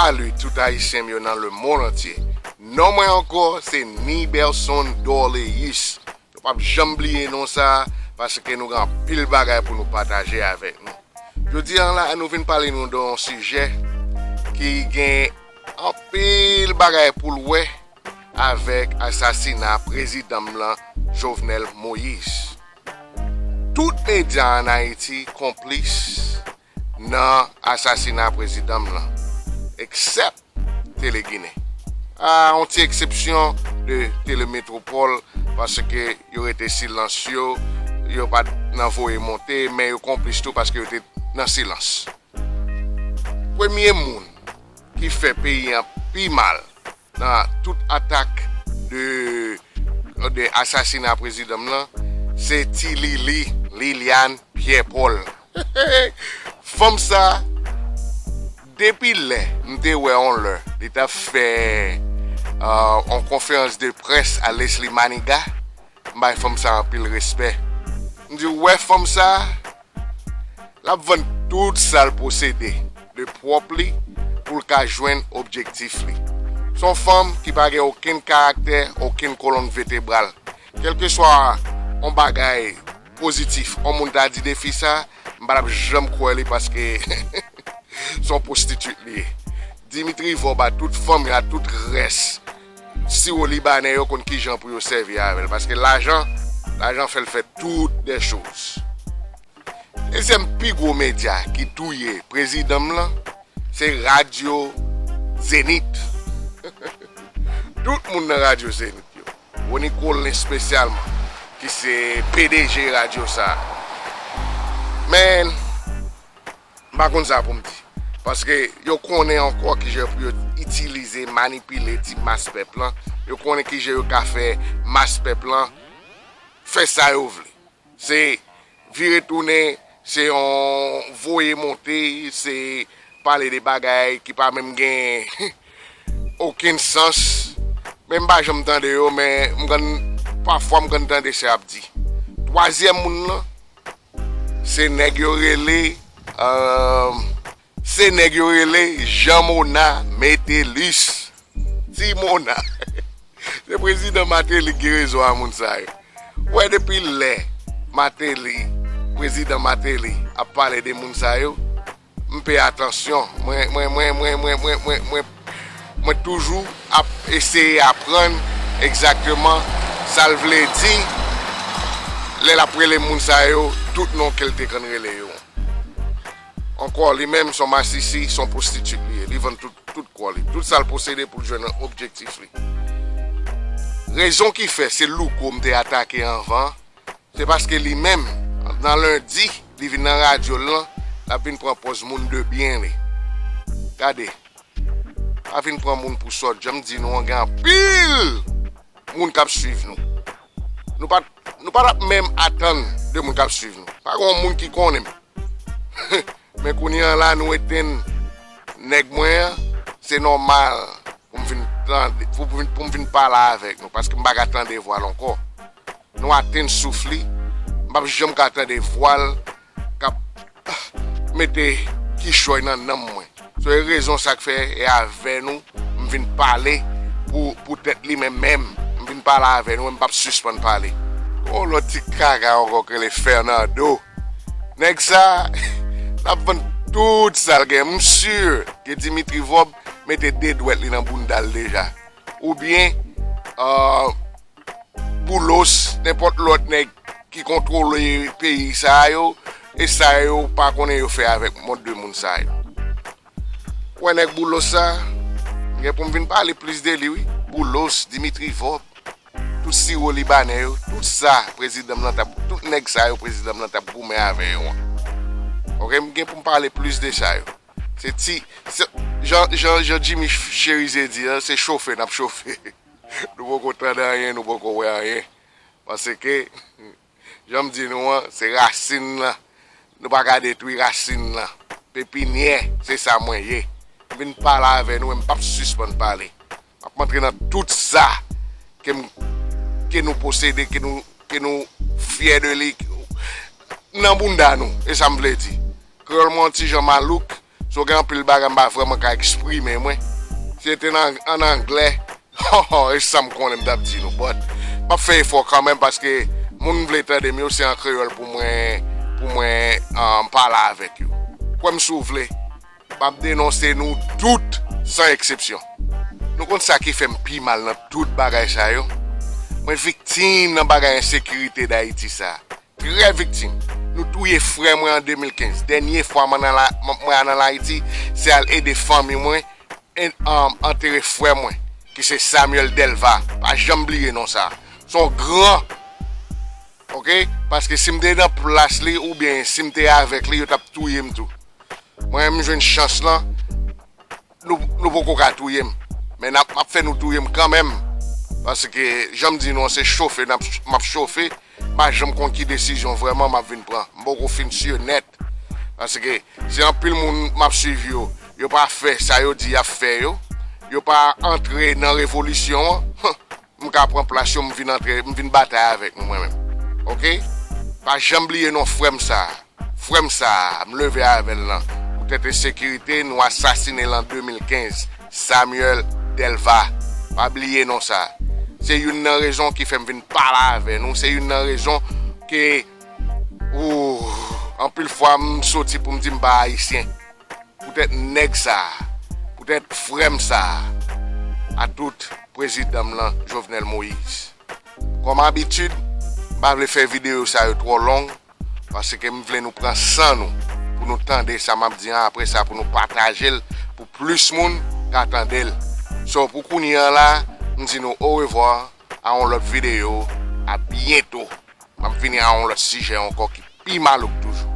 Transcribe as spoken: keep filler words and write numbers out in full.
Salut tout Ayisyen m yo nan lemonn antye. Non mwen ankò se Niberson Dorléus. Nou p ap janm bliye non sa a, paske nou gen anpil bagay pou nou pataje avèk nou. Jodi a la, nou vin pale nou de yon sijè ki gen anpil bagay pou l wè avèk asasina prezidan m lan, Jovenel Moïse. Tout medya ann Ayiti konplis nan asasina prezidan m lan, eksèp Tele Ginen. A yon ti eksepsyon de Tele Metropole, paske yo rete silans yo, yo pa t nan voye monte, men yo konplis tou paske yo te nan silans. Premye moun ki fè peyi an pi mal nan tout atak de, de asasina prezidan m lan, se Ti Lili, Liliane Pierre Paul. Fanm sa, depi lè m te wè yon lè li t ap fè euh, yon konferans de près a Leslie Manigat, m bay fanm sa anpil respè. M di, ou wè fanm sa, l ap vann tout sa l posede de pwòp li pou l ka jwenn objektif li. Se yon fanm ki pa gen okenn karaktè, okenn kolonn vetebral. Kèlkeswa yon bagay pozitif yon moun ta di de fi sa, m pa t ap janm kwè li paske se yon pwostitit li ye. Dimitri Vorbe a tout fanm yo, a tout rès siwo libanè yo konn kijan pou yo sèvi avè l, paske lajan, lajan fè l fè tout de choz. Dezyèm pi gwo medya ki touye prezidan m lan, se Radyo Zenith. Tout moun nan Radyo Zenith yo, Rony Colin espesyalman, ki se P D G radyo sa a. Men, m pa konn sa pou m di. Paske yo konnen ankò kijan pou yo itilize, manipile ti mas pèp lan. Yo konnen kijan yo ka fè mas pèp lan fè sa yo vle. Se vire tounen, se yon voye monte, se pale de bagay ki pa menm gen okenn sans. Men m pa janm tande yo, men m konn, pafwa m konn tande sa y ap di. Twazyèm moun nan, se nèg yo rele, euh, se nèg yo rele Jean Mona Metellus. Ti Mona. Se prezidan Martelly ki gen rezon a moun sa yo. Ou wè depi lè Martelly, prezidan Martelly ap pale de moun sa yo, m peye atansyon. Mwen, mwen, mwen, mwen, mwen, mwen, mwen, mwen, mwen toujou ap eseye aprann egzakteman sa l vle di lè l ap rele moun sa yo tout non ke l te konn rele yo. Ankò, li menm se yon masisi, se yon pwostitit li ye. Li vann tout, tout kò li, tout sa l posede pou l jwenn objektif li. Rezon ki fè se Louko m te atake anvan, se paske li menm, nan lendi, li vin nan radyo l lan, l ap vin pran pòz moun de byen li. Gade, pa vin pran moun pou sòt. Jan m di nou an, gen anpil moun k ap swiv nou. Nou pa, nou pa t ap menm atann de moun k ap swiv nou. Pa gen yon moun ki konnen m. Men kounye a la, nou etenn nèg mwen an, se nòmal pou m vin tande, pou, pou, pou m vin pale avèk nou, paske m pa ka tande vwa l ankò. Nou atenn souf li, m p ap janm ka tande vwa l k ap mete kichòy nan nanm mwen. Se rezon sa k fè e avè nou, m vin pale pou, pou tèt li, men menm, m vin pale avè nou, men m p ap sispann pale. Yon lòt ti kaka ankò k rele Fernando. Nèg sa, l ap vann tout sa l gen. M si ke Dimitri Vòb mete de dwèt li nan bounda l deja. Oubyen, euh, Boulos, nenpòt lòt nèg ki kontwole peyi sa yo, e sa yo pa konnen yo fè avèk mòd de moun sa yo. Ou wè nèg Boulos sa, m gen pou m vin pale plis de li wi. Boulos, Dimitri Vòb, tout siwo libanè yo, tout sa prezidan m nan t ap, tout nèg sa yo prezidan m nan t ap goumen avè yo an. Oke, m gen pou m pale plis de sa yo. Se ti, se, jan, jan, jan Jimmy Chérizier di an, se chofe n ap chofe. Nou poko tande anyen, nou poko wè anyen. Paske, jan m di nou an, se rasin lan. Nou pa ka detwi rasin lan. Pepinyè, se sa mwen ye. M vin pale avè nou e m p ap sispann pale. M ap montre nan tout sa ke m, ke nou posede, ke nou, ke nou fyè de li, nan bounda nou. E sa m vle di. Kreyòl mwen yon ti jan malouk, So gen anpil bagay m pa vrèman ka eksprime mwen. Si se te nan, an anglè, e sa m konnen m t ap di nou. But m ap fè efò kanmenm paske moun vle tande m yo se an kreyòl pou mwen, pou mwen um, pale avèk yo. Kwè m si w vle, m ap denonse nou tout san eksepsyon. Nou konn sa ki fè m pi mal nan tout bagay sa yo? Mwen viktim nan bagay ensekirite Dayiti sa. Trè viktim. Nou touye frè mwen an de mil kenz. Dènye fwa mwen nan la, mwen al an Ayiti, se al ede fanmi mwen en- um, antere frè mwen, ki se Samuel Delva. Pa janm bliye non sa. Se yon gran, oke? Paske si m te nan plas li oubyen si m te avèk li, yo t ap touye m tou. Mwen menm m jwenn chans lan, nou, nou poko ka touye m. Men n ap, m ap fè nou touye m kanmenm. Paske, jan m di nou an, se chofe n ap, m ap chofe. M pa janm konn ki desizyon vrèman m ap vin pran. M poko fin si nèt. Paske, se anpil moun m ap swiv yo. Yo pa fè sa yo di y ap fè yo. Yo pa antre nan revolisyon an. M ka pran plas yo, m vin antre, m vin batay avèk nou mwen menm. Oke? Pa janm bliye non frè m sa a. Frè m sa a, m leve avè l lan. Poutèt ensekirite, nou asasine l an de mil kenz. Samuel Delva. Pa bliye non sa a. Se youn nan rezon ki fè m vin pale avè nou. Se youn nan rezon ke, ou, anpil fwa m soti pou m di m pa ayisyen. Poutèt nèg sa a. Poutèt frè m sa a. A tout prezidan m lan, Jovenel Moïse. Kòm abitid, m pa vle fè videyo sa yo twò long, paske m vle nou pran san nou pou nou tande sa m ap di an, apre sa pou nou pataje l pou plis moun ka tande l. So, pou kounye an la, m di nou orevwa, a yon lòt videyo, a byento. M ap vini a yon lòt sijè ankò ki pi malouk toujou.